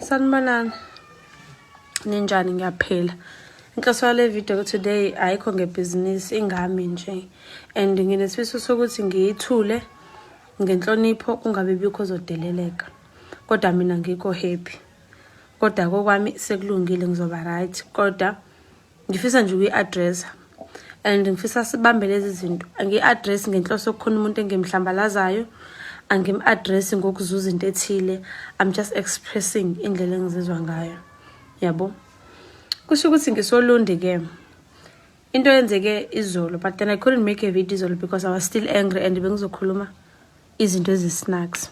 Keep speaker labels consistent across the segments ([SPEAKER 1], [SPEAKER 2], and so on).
[SPEAKER 1] Sanibonani. Ninjani? Ngiyaphila. Inhloso yale video today ayikho ngebhizinisi, ingami nje. And nginesifiso sokuthi ngiyithule ngenhlonipho, kungabe bikho ozodeleleka. Kodwa mina ngikho happy. Kodwa kokwami sekulungile, ngizoba right. Kodwa ngifisa nje ukuyi-addressa and ngifisa sibambe lezi zinto. Angiyi-address ngenhloso yokukhona umuntu engimhlambalazayo, angim-address ngokuzuza into ethile. I'm just expressing indlela engizizwa ngayo, yabo. Kusho ukuthi ngisoLundi-ke, into eyenzeke izolo, but then I couldn't make a video izolo because I was still angry and bengizokhuluma izinto ezi-snacks.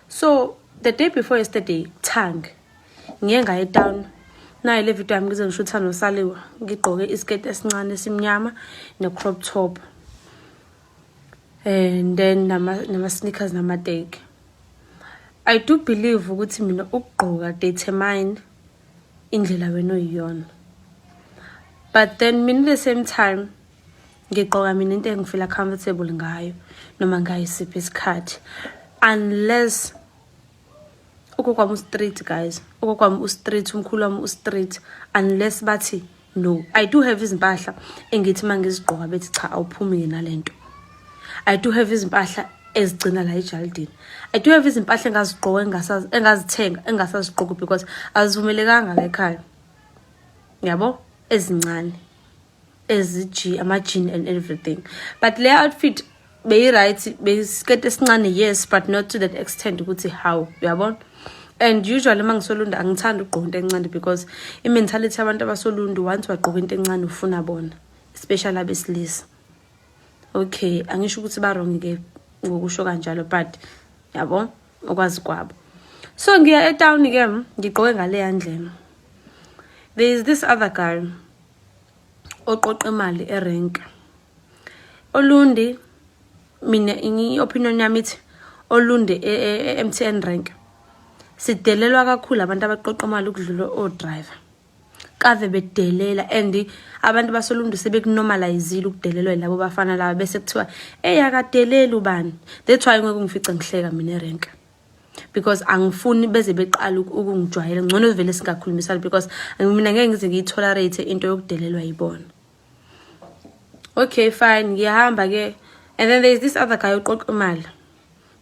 [SPEAKER 1] So the day before yesterday, tang ngiye ngaye town. Nayi le video yami, ngize ngishutha noSaliwa, ngigqoke isiketi esincane esimnyama ne-crop top and then nama-sneakers namateki. I do believe ukuthi mina ukugqoka determine indlela wena oyiyona, but then mina the same time ngigqoka mina into engifeela comfortable ngayo noma ngayisiphi isikhathi, unless ugogo u-strict, guys. Ugogo wami u-strict, umkhulu wami u-strict, unless bathi no. I do have izimpahla engithi uma ngizigqoka bethi, "Cha, awuphumi nalento." I do have izimpahla ezigcina la ejalidini. I do have izimpahla engazigqoka, engazithenga, engasazigqoki because azivumelekanga la ekhaya, yabo, ezincane ezi ama-jean and everything. But le outfit beyi-right, beyisiketi esincane, yes, but not to that extent ukuthi how, uyabona. And usually uma ngisoLundi angithandi ukugqoka into encane because i-mentality yabantu abasoLundi, once wagqoka into encane ufuna bona, especially abesilisa. Okay, angisho ukuthi ba-wrong-ke ngokusho kanjalo, but yabo, ukwazi kwabo. So ngiya etawuni-ke, ngigqoke ngaleya ndlela. There is this other guy oqoqa imali erenk Olundi. Mina i-opinion yami ithi Olundi e-MTN rank sidelelwa kakhulu abantu abaqoqa imali ukudlula o-driver. Kave bedelela, and abantu basoLundi sebekunormalizile ukudelelwa yilabo bafana laba, bese kuthiwa, "Eyi, akadeleli ubani." That's why ngeke ngifice ngihleka mina erenk because angifuni beze beqala ukungijwayela. Ngcono vele singakhulumisani because mina ngeke ngize ngiyitolerate into yokudelelwa yibona. Okay, fine, ngiyahamba ke, and then there is this other guy oqoqa imali.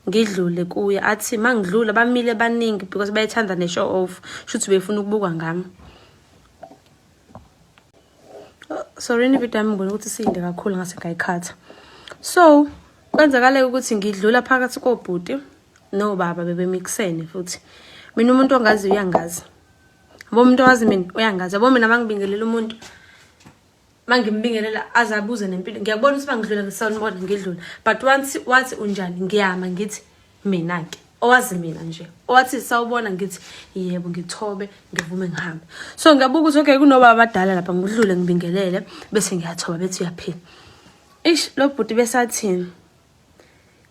[SPEAKER 1] Ngidlule kuye, athi mangidlula, bamile baningi because bayithanda ne-show off, shuthi befuna ukubukwa ngami. Oh, sorry, ividiyo yami ngibona ukuthi siyinde kakhulu, ngase ngayikhatha. So kwenzakaleka ukuthi ngidlula phakathi kobhuti nobaba, bebemikisene futhi. Mina umuntu ongaziyo uyangazi, yabo, umuntu owazi mina uyangazi, yabo. Mina mangibingelela umuntu, mangimbingelela aze abuze nempilo, ngiyakubona ukuthi bangidlula ngisanibona, ngidlula. But once wathi, "Unjani?" ngiyama ngithi mina-ke, owazi mina nje, owathi, "Sawubona," ngithi, "Yebo," ngithobe, ngivume, ngihambe. So ngiyabuka ukuthi okay, kunobaba abadala lapha, ngidlule ngibingelele, bese ngiyathoba, bethi, "Uyaphila?" Ish, lo bhuti besathini,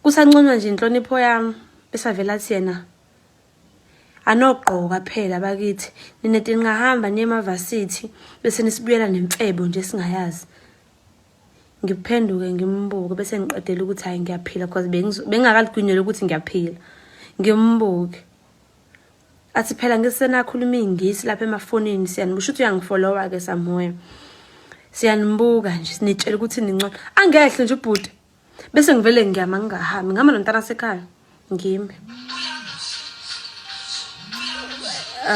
[SPEAKER 1] kusanconywa nje inhlonipho yami, besavela athi yena, "Anogqoka phela bakithi, ninete ningahamba niye emavasithi bese nisibuyela nemfebo nje singayazi." Ngiphenduke ngimbuke, bese ngiqedela ukuthi, "Hayi, ngiyaphila," because bengingakaligwinyela ukuthi ngiyaphila. Ngimbuke, athi, "Phela ngisenakhuluma iy'ngisi lapha emafonini, siyanibusho ukuthi uyangifollowa-ke somewhere, siyanimbuka nje, sinitshela ukuthi nincane." Angehle nje ubhuti, bese ngivele ngiyama, ngingahambi, ngihamba nomntana sekhaya, ngime.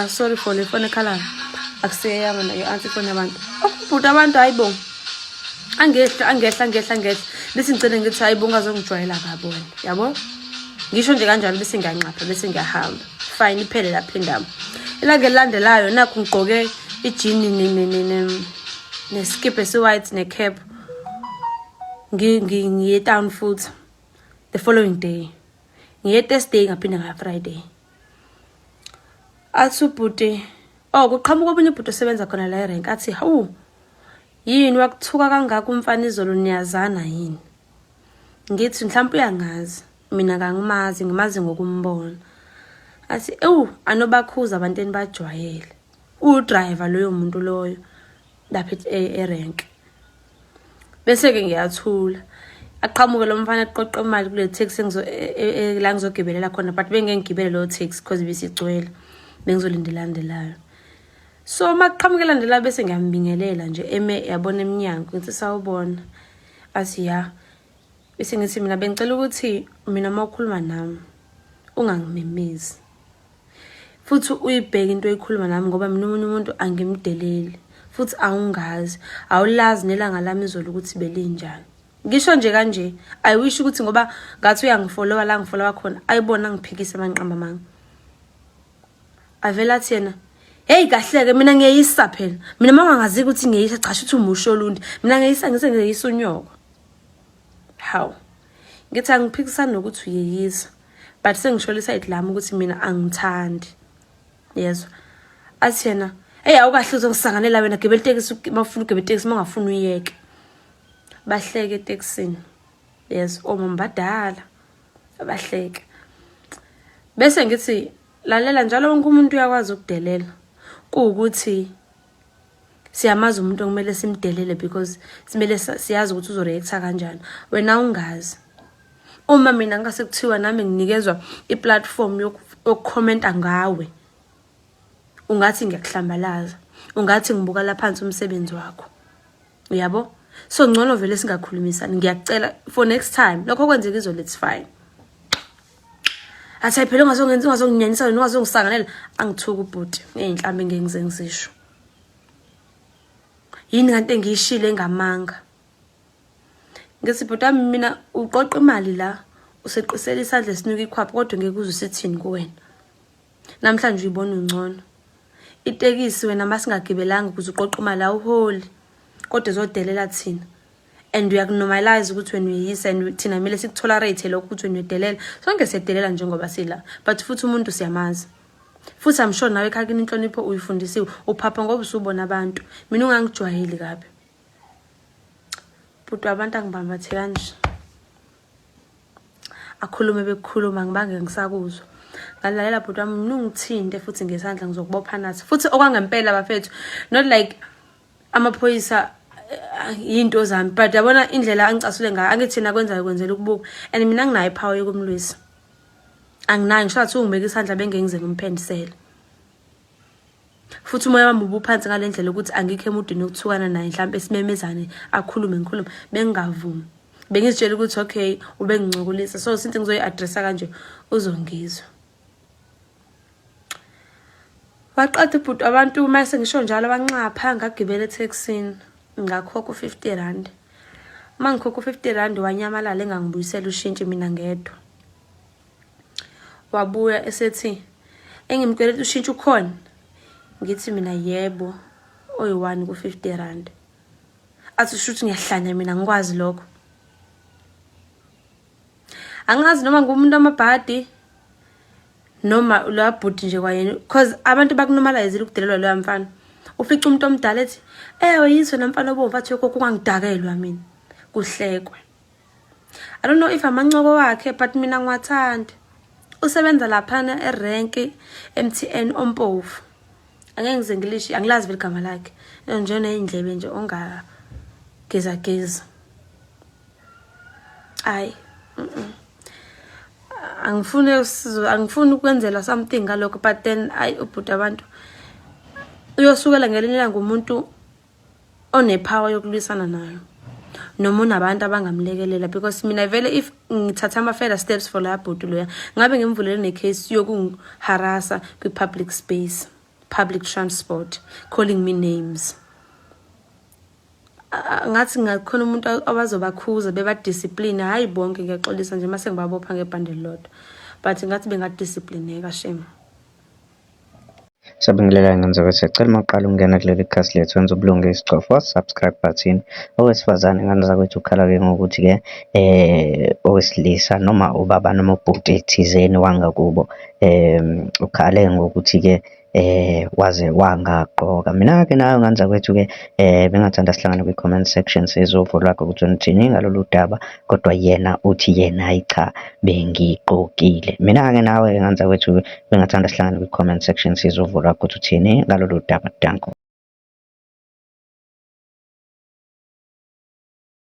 [SPEAKER 1] Sorry for le foni ekhalayo, akuseyami nayo, ansi ifoni yabantu. Ubhuti abantu, hayi bo, angehla, angehla, angehla, angehla, bese ngigcine ngithi, "Hayi bo, ungazongijwayela kabi wena," yabo. Ngisho nje kanjalo, bese ngiyanxapha, bese ngiyahamba. Fine, iphele lapho indaba. Ilanga elilandelayo nakhu ngigqoke ijini neskip esi-white ne-cap, ngiye town futhi. The following day, ngiye Thursday, ngaphinde ngaya Friday. Athi ubhuti, oh, kuqhamuka omunye ubhuti osebenza khona la erenk, athi, "Hawu, yini wakuthuka kangaka umfana izolo, niyazana yini?" Ngithi, "Mhlawumbe uyangazi, mina kangimazi, ngimazi ngokumbona." Athi, "Ewu, anobakhuza abantu enibajwayele, udriver loyo muntu loyo lapha erenk." Bese-ke ngiyathula. Aqhamuke lo mfana eqoqa imali kule taxi la ngizogibelela khona, but bengeke ngigibele leyo taxi because ibisigcwele. Bengizolinda elandelayo. So uma kuqhamuka elandelayo bese ngiyambingelela nje eme yabona emnyango ngithi sawubona. Athi ya. Bese ngithi mina bengicela ukuthi mina uma ukhuluma nami ungangimemezi. Futhi uyibheke into oyikhuluma nami ngoba mina omunye umuntu angimdeleli. Futhi awungazi, awulazi nelanga lami izolo ukuthi belinjani. Ngisho nje kanje, I wish ukuthi ngoba ngathi uyangifollowa la ngifollowa khona, ayibona ngiphikise mangiqamba amanga. Avele athi yena, hey kahleke mina ngiyeyisa phela. Mina uma ungangazi ukuthi ngiyeyisa cha shuthi umusho olundi. Mina ngiyeyisa ngise ngiyeyisa unyoko. Hawu. Ngithi angiphikisani nokuthi uyeyisa. But sengisho iside lami ukuthi mina angithandi. Yezwa. Athi yena, hey awukahle uzongisanganela wena gibela itekisi mawufuna ugibela itekisi mawungafuni uyeke. Bahleke etekisini. Yes, omama badala. Bahleke. Bese ngithi lalela njalo wonke umuntu uyakwazi ukudelela. Kuwukuthi siyamazi umuntu okumele simdelele because simele siyazi ukuthi uzoreacta kanjani. Wena ungazi. Uma mina ngase kuthiwa nami nginikezwa iplatform yokukhomenta ngawe, ungathi ngiyakuhlambalaza, ungathi ngibukala phansi umsebenzi wakho. Uyabo? So ngcono vele singakhulumisani. Ngiyakucela for next time. Lokho kwenzeka izolo, it's fine. Athi phela ungazongenza ungazonginyanyisa wena ungazongisanganela angithuka ubhuti ngeyinhlambi ngeke ngize ngisisho. Yini kanti engiyishile engamanga? Ngithi bhuti wami mina uqoqa imali la useqisela isandla esinuka ikhwapha kodwa ngeke uze usithini kuwena. Namhlanje uyibona ungcono. Itekisi wena masingagibelanga ukuze uqoqe imali awuholi kodwa uzodelela thina. And uyakunormalize ukuthi wena uyeyisa and thina kumele sikutolerate lokho ukuthi wena uyedelela. Sonke siyadelela njengoba sila but futhi umuntu siyamazi. Futhi I'm sure nawe ekhaya kini inhlonipho uyifundisiwe uphapha ngoba usubona abantu. Mina ungangijwayeli kabi. Bhuti wabantu angibambathe kanje. Akhulume bekukhuluma ngibange ngisakuzwa. Ngalalela bhuti wami mina ungithinte futhi ngesandla ngizokubopha nathi. Futhi okwangempela bafethu not like amaphoyisa yinto zami but yabona indlela angicasule ngayo angithi thina kwenzayo kwenzela ukubuka and mina nginayo ipower yokumlwisa. Anginayo ngisho ngathi ungibeka isandla bengeke ngize ngimphendisele. Futhi umoya wami ubuphansi ngale ndlela ukuthi angikho emudini yokuthukana naye mhlampe simemezane akhulume ngikhulume bengingavumi. Bengizitshela ukuthi okay ubengincokolisa so since ngizoyi-addressa kanje uzongizwa. Waqeda ubhuti abantu uma sengisho njalo wanxapha ngagibela ethekisini ngakhokha u-50 rand. Uma ngikhokha u-50 rand wanyamalala engangibuyisela ushintshi mina ngedwa. Wabuya esethi engimkweleta ushintshi ukhona. Ngithi mina yebo oyi-1 ku-50 rand. Athi shuthi ngiyahlanya mina ngikwazi lokho. Angazi noma ngumuntu amabhadi noma loya bhuti nje kwayena cause abantu bakunormalizile ukudelelwa loya mfana. Ufica umuntu omdala ethi ewe yizwe namfana obomvu athi yokho kungangidakelwa mina. Kuhlekwe. I don't know if amancoko wakhe but mina ngiwathanda. Usebenza laphana erenki MTN ompofu. Angeke ngize ngilishe angilazi vele igama lakhe. Nje neyindlebe nje ongageza geza. Ayi. Angifuni usizo angifuni ukwenzela something ngalokho but then ayi ubhuti abantu uyosukela ngelinye ilanga umuntu onepower yokulwisana nayo noma unabantu abangamlekelela because mina vele if ngithatha ama-further steps for loya bhuti loya ngabe ngimvulele necase yokungiharasa kwi-public space, public transport, calling me names. Ngathi ngakhona umuntu abazobakhuza bebadiscipline hhayi bonke ngiyaxolisa nje mase ngibabopha ngebhande elilodwa but ngathi bengadisciplineka shame.
[SPEAKER 2] Sabingelela ngenza ukuthi siyacela uma uqala ukungena kuleli khasi lethu wenza ubulungisa cofa subscribe button. Owesifazane ngane zakwethu ukhala-ke ngokuthi-ke owesilisa noma ubaba noma ubhuti thizeni wangakubo ukhale ngokuthi-ke waze wangagqoka. Mina-ke nawe ngane zakwethu-ke bengingathanda sihlangane kwi-comment section sizwe uvo lwakho ukuthi uthini ngalolu daba, kodwa yena uthi yena hhayi cha bengigqokile. Mina-ke nawe ngane zakwethu bengingathanda sihlangane kwi-comment section sizwe uvo lwakho ukuthi uthini ngalolu daba. Danko.